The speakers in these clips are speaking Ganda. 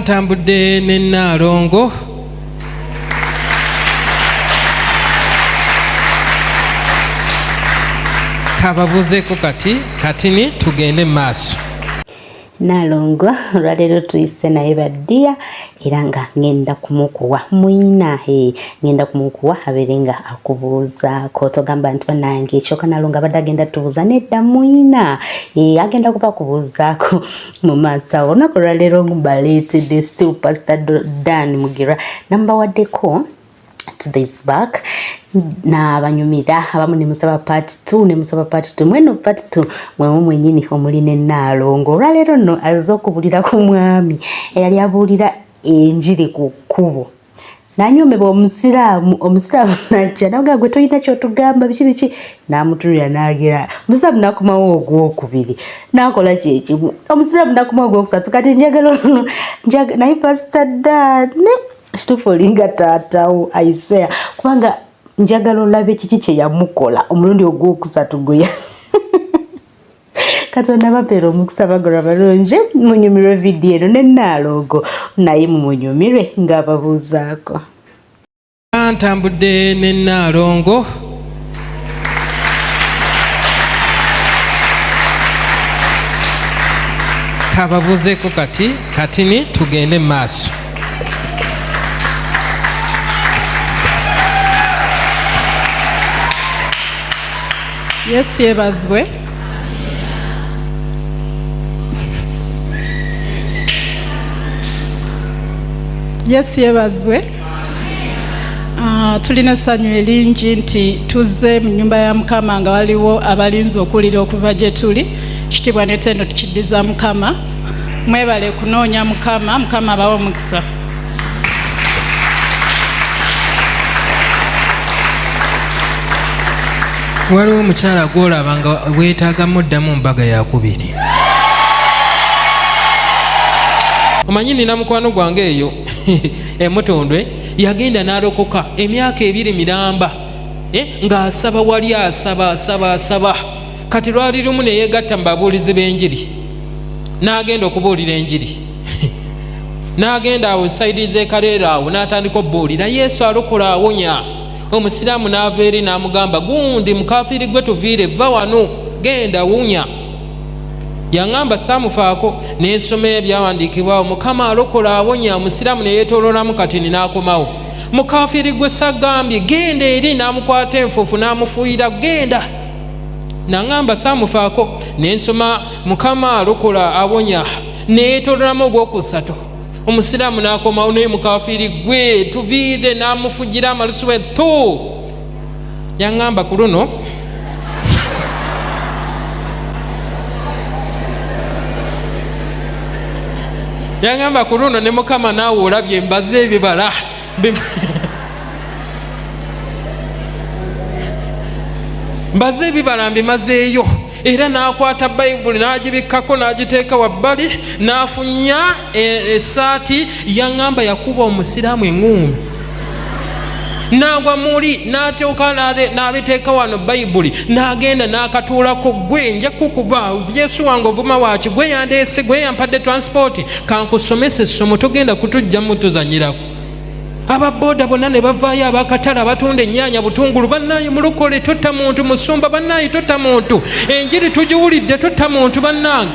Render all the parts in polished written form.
Ntambudde ne Nnaalongo. Kababuzeeko kati katini tugende mu maaso. Nalongo olwaleero tuyise naye baddiya era nga ngenda kumukuwa muyina ngenda kumukuwa abeere nga akubuuzaako togamba nti banange kyoka Nalongo abadde agenda tubuuza nedda muyina agenda kuba kubuuzaako mu maaso awo. Olunaku olwaleero mbaleetedde still Pastor Dan Mugira nambawaddeko 2 days back n'abanyumira abamu ne musaba part 2 ne musaba part 2. Mweno part 2 mwemu mwenyini omuli ne Nnaalongo. Olwaleero nno azze okubulira ku mwami eyali abuulira enjiri ku kkubo n'anyoomebwa omusiraamu. Omusiraamu najja naga, "Gwe tolina kyotugamba, biki biki?" N'amutunulira n'agira. Omusiraamu n'akomawo ogwokubiri n'akola kyekimu. Omusiraamu n'akomawo ogwokusatu. Kati njagala ono naye Pastor Dan, kituufu olinga taatawo, I swear, kubanga njagala olabe kiki kye yamukola omulundi ogwokusatu gwe. Katonda bapeera omukisa bagolwa balungi. Munyumirwe vidiyo eno ne Nnaalongo naye mumunyumirwe ng'ababuuzaako. Ntambudde ne Nnaalongo. Kababuzeeko kati katini tugende mu maaso. Yesu yebazibwe. Yesu yebazibwe. Tulina essanyu eringi nti tuzze mu nnyumba ya Mukama nga waliwo abalinzi okuwulira okuva gye tuli. Kitiibwa n'ettendo tukiddiza Mukama. Mwebale kunoonya Mukama. Mukama abawe omukisa. Waliwo omukyala gwolaba nga weetaagamu ddamu mbaga yakubiri. Omanyi nina mukwano gwange eyo emutondwe yagenda n'alokoka emyaka 2 miramba, ng'asaba wali asaba asaba asaba. Kati lwali lumu neyegatta mu babuulizi b'enjiri n'agenda okubuulira enjiri, n'agenda awo side z'ekaleero awo n'atandika okubuulira Yesu alokola awonya. Omusiraamu n'ava eri n'amugamba, "Gundi mukafiiri gwe, tuviire, va wano, genda wunya." Yaŋŋamba saamufaako nensoma ebyawandiikibwawo, Mukama alokola awonya. Omusiraamu neyeetoololamu katini n'akomawo, "Mukafiiri gwe, sagambye genda eri?" N'amukwata enfuufu n'amufuuyira, "Genda." Naŋŋamba saamufaako nensoma Mukama alokola awonya. Neyeetoololamu ogwokusatu, omusiraamu n'akomawo naye, "Mukafiiri gwe, tuviire." N'amufugira amalusu bwe tu. Yaŋŋamba ku luno yaŋŋamba ku luno ne Mukama naawe olabye mbaze ebibala. Mbaze ebibala mbimazeeyo. Era n'akwata Bayibuli n'agibikkako n'agiteeka wabbali n'afunya essaati. Yaŋŋamba yakuba omusiraamu eŋŋuumi n'agwa muli n'atuuka n'abiteeka wano Bayibuli n'agenda n'akatuulako. "Gwe nja kukuba, Yesu wange ovuma waaki? Gwe yandeese, gwe yampadde transport, kankusomesa essomo, togenda kutujjamu tuzanyirako." Ababooda bonna ne bavaayo, abakatale, abatunda ennyaanya, butungulu. "Bannaye mulokole totta muntu, musumba bannaye totta muntu, enjiri tugiwulidde, totta muntu bannange."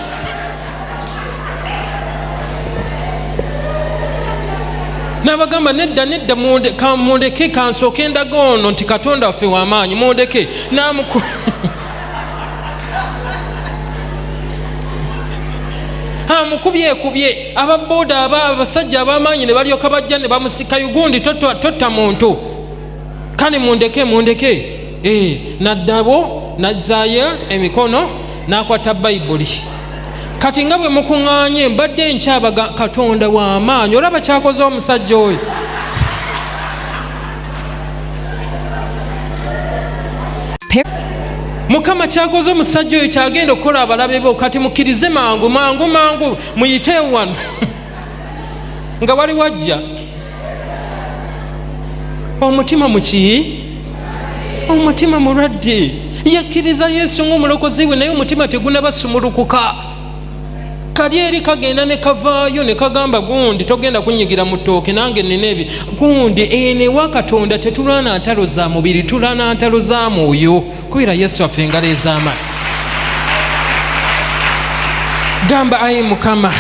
N'abagamba, "Nedda, nedda, mundeke kansooke endaga ono nti Katonda waffe w'amaanyi, mundeke." Namuku amukubyekubye ababooda aba abasajja ab'amaanyi ne balyoka bajja ne bamusikayo. "Gundi totta muntu, kale mundeke, mundeke." Naddabo nazzaayo emikono n'akwata Bayibuli. "Kati nga bwe mukuŋŋaanye, mbadde nkyabaga Katonda w'amaanyi, olaba kyakoze omusajja oyo." "Mukama kyakoze omusajja oyo kyagenda okukola abalabe bo. Kati mukkirize mangu mangu mangu, muyite wano." Nga wali wajja omutima muki? Omutima mulwadde. Yakkiriza Yesu ngaomulokozi we, naye omutima tegunabasumulukuka. Kali eri kagenda ne kavaayo ne kagamba gundi togenda kunyigira mu ttooke nange nina ebi gundi. Eno ewa Katonda tetulwana ntalo za mubiri, tulwana ntalo za mwoyo. Kubira Yesu waffe engalo ez'amaanyi. Gamba, ayi Mukama,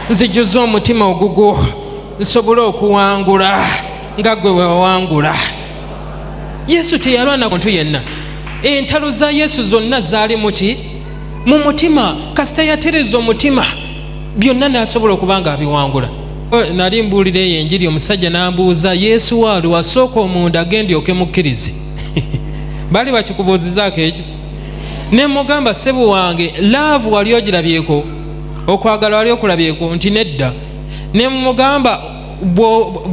nzijuza omutima ogugwo nsobole okuwangula nga gwe wewawangula. Yesu teyalwana muntu yenna. Entalo za Yesu zonna zaali muki? Mu mutima. Kasita yatereza omutima, byonna n'asobola okuba nga abiwangula. Nali mbuulira eyo enjiri, omusajja n'ambuuza, Yesu waali wasooka omunda gendyoke mukkirize? Baali bakikubuuzizaako ekyo? Ne mugamba, ssebo wange, love wali ogirabyeko? Okwagala wali okulabyeko? Nti nedda. Ne mugamba,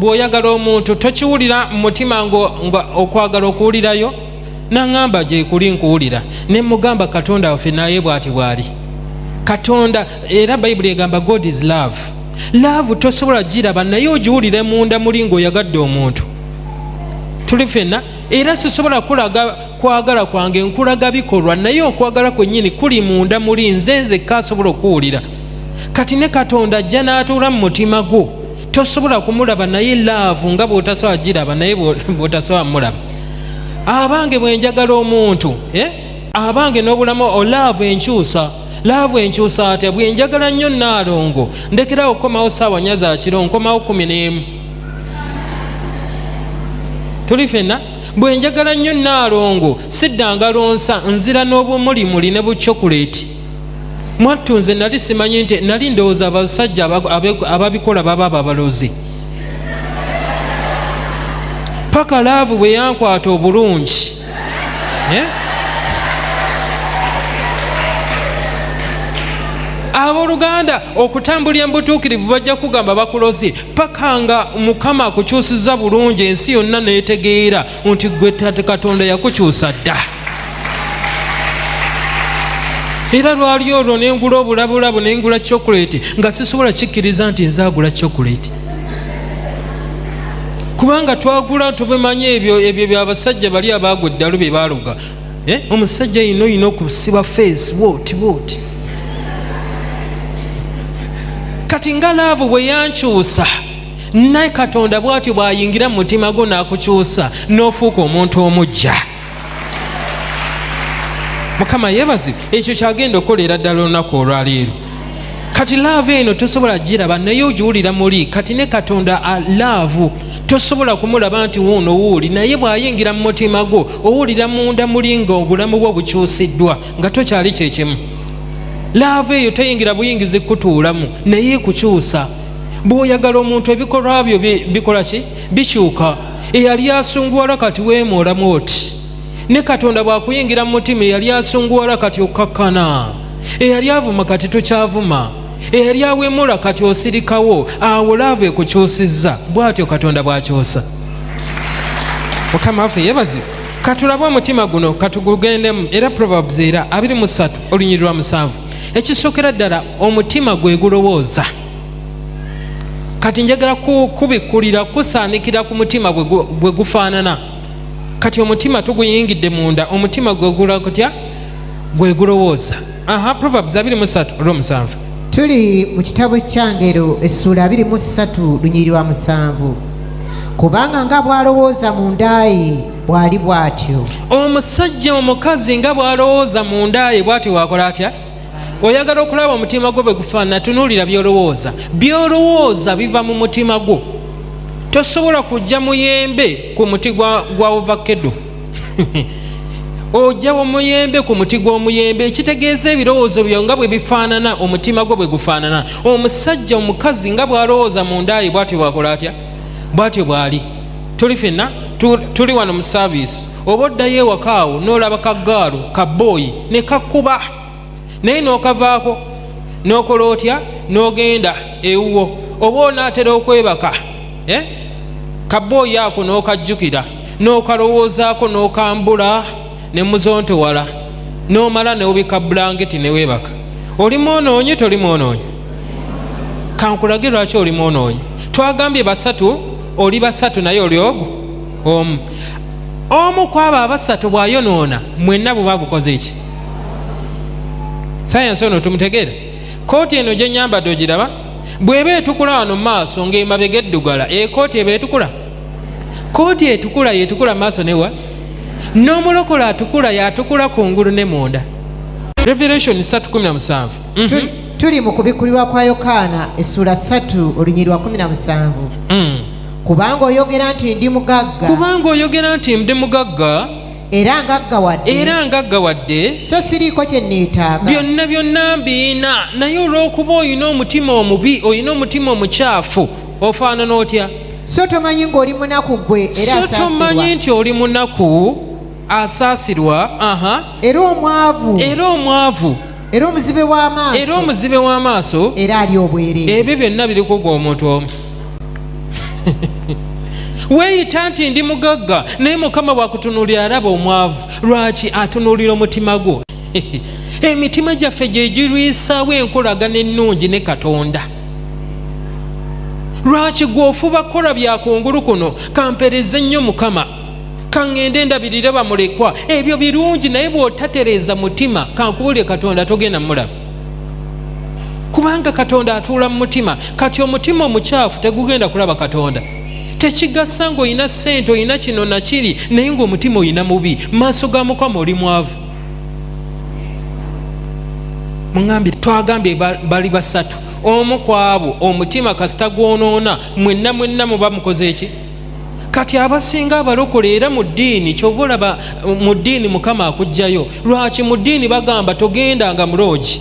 bw'oyagala omuntu tokiwulira mu mutima nga okwagala okuwulirayo? Naŋŋamba, gyekuli nkuwulira. Ne mugamba, Katonda waffe naye bw'ati bw'ali Katonda. Era Bayibuli egamba, God is love. Love tosobola giraba, naye ogiwulire munda muli ng'oyagadde omuntu. Tuli fenna. Era sisobola kulaga kwagala kwange, nkulaga bikolwa, naye okwagala kwennyini kuli munda muli nze nzekka asobola okuwulira. Kati ne Katonda ajja n'atuula mu mutima gwo, tosobola kumulaba, naye love nga bw'otasobola giraba, naye bw'otasobola mulaba. Abange, bwe njagala omuntu, abange, n'obulamu, olove enkyusa. Love enkyusa atya? Bwe njagala nnyo Naalongo, ndekerawo okukomawo saawa 4 za kiro, nkomawo 11. Tuli fenna. Bwe njagala nnyo Naalongo, sidda ngalonsa, nzira n'obumulimuli ne buchokuleti. Mwattu nze nali simanyi nti, nali ndowooza abasajja ababikola baba babalozi, paka love bwe yankwata obulungi, eh? Abooluganda, okutambulira mu butuukirivu bajja kugamba bakulozi, paka nga Mukama akukyusiza bulungi, ensi yonna neetegeera nti gwe Katonda yakukyusa dda. Era lwali olwo nengula obulabulabu, nengula chocolate, nga sisobola kikkiriza nti nze agula chocolate, kubanga twagula tubimanyi ebyo byabasajja bali abaagwa eddalu bye baluga. Omusajja yina oyina okusiba face bwoti bwoti. Kati nga love bwe yankyusa, naye Katonda bw'atyo bw'ayingira mu mutima gwo n'akukyusa n'ofuuka omuntu omujja. Mukama yeebaze. Ekyo kyagenda okukolera ddala olunaku olwaleero. Kati love eno tosobola giraba, naye ogiwulira muli. Kati ne Katonda, love tosobola kumulaba nti wuuno wuuli, naye bw'ayingira mu mutima gwo owulira munda muli nga obulamu bwo bukyusiddwa, nga tokyali kyekimu. Love eyo teyingira buyingizi kutuulamu, naye ekukyusa. Bw'oyagala omuntu, ebikolwa byo bikola ki? Bikyuka. Eyali asunguwala kati weemoolamu oti. Ne Katonda bw'akuyingira mu mutima, eyali asunguwala kati okkakkana, eyali avuma kati tokyavuma, eyali awemula kati osirikawo. Awo love ekukyusizza. Bw'atyo Katonda bw'akyusa. Mukama waffe yeebazibwe. Katulabe omutima guno, katugugendemu. Era Proverbs era 23 olunyiri lwa 7. Ekisookera ddala, omutima gwe gulowooza. Kati njagala kubikkulira, kusaanikira ku mutima bwe gufaanana. Kati omutima tuguyingidde munda. Omutima gwe gula kutya? Gwe gulowooza. Aha, Proverbs 23 olw'omusanvu. Tuli mu kitabo kyangero essuula 23 lunyiri lwa 7. Kubanga nga bw'alowooza mu nda ye, bw'ali bw'atyo. Omusajja, omukazi nga bw'alowooza mu nda ye, bw'atyo wakola atya? Oyagala okulaba omutima gwo bwe gufaanana, tunuulira by'olowooza. By'olowooza biva mu mutima gwo. Tosobola kujja muyembe ku muti gwa ovakkedo. Ojja omuyembe ku muti gw'omuyembe, ekitegeeza ebirowoozo byo nga bwe bifaanana, omutima gwo bwe gufaanana. Omusajja, omukazi nga bw'alowooza mu nda ye, bw'atyo bw'akola atya? Bw'atyo bw'ali. Tuli fenna, tuli wano mu saaviisi, oba oddayo ewaka awo n'olaba kagaalu kabooyi ne kakkuba, naye n'okavaako n'okola otya? N'ogenda ewuwo, oba onaatera okwebaka, kabooyi ako n'okajjukira, n'okalowoozaako, n'okambula ne muzontowala, n'omala n'obika bulangiti ne weebaka. Oli mwonoonyi? Toli mwonoonyi? Kankulage lwaki oli mwonoonyi. Twagambye basatu, oli basatu, naye oli ogwo omu. Omu ku abo abasatu bw'ayonoona, mwenna buba bukoze ki? Sayansi ono tumutegeera. Kooti eno gye nyambadde ogiraba bw'eba etukula wano mu maaso ng'emabega eddugala, ekooti eba etukula? Kooti etukula yetukula maaso newa? N'omulokole atukula yatukula kungulu ne munda. Revelation 3:17. Tuli mu kubikkulirwa kwa Yokaana essuula 3 olunyiriri lwa 17. Kubanga oyogera nti ndi mugagga. Kubanga oyogera nti ndi mugagga. Era ngaggawadde. Era ngaggawadde. So siriiko kye neetaaga. Byonna byonna mbiina, naye olw'okuba olina omutima omubi, olina omutima omukyafu, ofaanana otya? So tomanyi ng'oli munaku ggwe era So tomanyi asaasirwa. nti oli munaku asaasirwa, aha. Era omwavu. Era omwavu. Era omuzibe w'amaaso. Era omuzibe w'amaaso. Era ali obwereere. Ebyo byonna biri kugwa omuntu omu. Weeyita nti ndi mugagga, naye Mukama bw'akutunuulira alaba omwavu. Lwaki atunuulira omutima gwo? Emitima gyaffe gye girwisaawo enkolagana ennungi ne Katonda. Lwaki gwe ofuba kukola bya kungulu kuno? Kampereze nnyo Mukama, kaŋŋende ndabirire bamulekwa. Ebyo birungi, naye bw'otatereeza mutima, kankubuulire, Katonda togenda mulaba, kubanga Katonda atuula mu mutima. Kati omutima omukyafu tegugenda kulaba Katonda. Tekigasa ng'olina ssente, olina kino nakiri, naye ng'omutima olina mubi. Maaso ga Mukama oli mwavu. Muŋambire, twagambye bali basatu, omu ku abo omutima kasita gwonoona, mwenna mwenna muba mukoze eki? Kati abasinga abalokole era mu ddiini, kyova olaba mu ddiini Mukama akuggyayo. Lwaki mu ddiini bagamba togendanga mu loogi?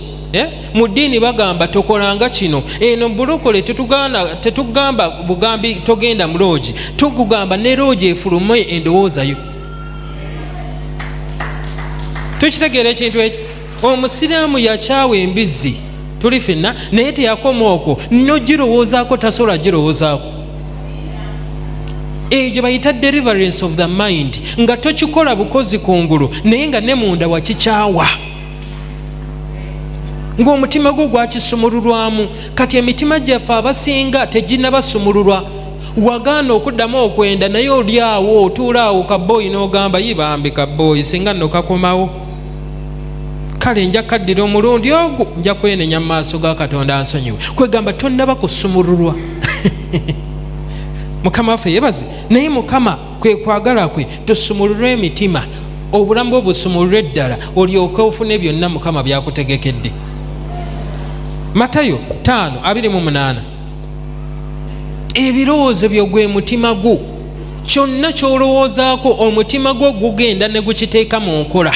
Mu ddiini bagamba tokolanga kino. Eno mu bulokole tetugamba bugambi togenda mu loogi, tugugamba ne loogi efulume endowoozayo. Tukitegeera ekintu ekyo? Omusiraamu yakyawa embizzi, tuli fenna, naye teyakoma okwo, nogirowoozaako tasobola girowoozaako. Eyo gye bayita deliverance of the mind, nga tokikola bukozi kungulu, naye nga ne munda wakikyawa, ng'omutima gwo gwakisumululwamu. Kati emitima gyaffe abasinga teginnabasumululwa. Wagaana okuddamu okwenda, naye oli awo otuula awo kabooyi n'ogamba, yibambi kabooyi singa nno kakomawo, kale nja kaddira omulundi ogwo, nja kwenenya mu maaso ga Katonda ansonyiwe. Kwegamba tonnaba kusumululwa. Mukama waffe yebaze. Naye Mukama kwe kwagala kwe tusumululwe emitima, obulamu bwo busumululwe ddala, olyoke ofune byonna Mukama byakutegekedde. Matayo 5:28. Ebirowoozo byo gwe mutima gwo. Kyonna ky'olowoozaako omutima gwo gugenda ne gukiteeka mu nkola.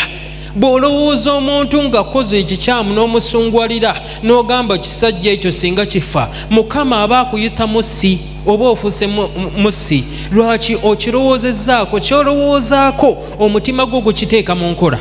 Bw'olowooza omuntu ng'akoze ekikyamu n'omusungwalira n'ogamba kisajja ekyo singa kifa, Mukama aba akuyita mussi, oba ofuuse mussi. Lwaki okirowoozezzaako? Ky'olowoozaako omutima gwo gukiteeka mu nkola.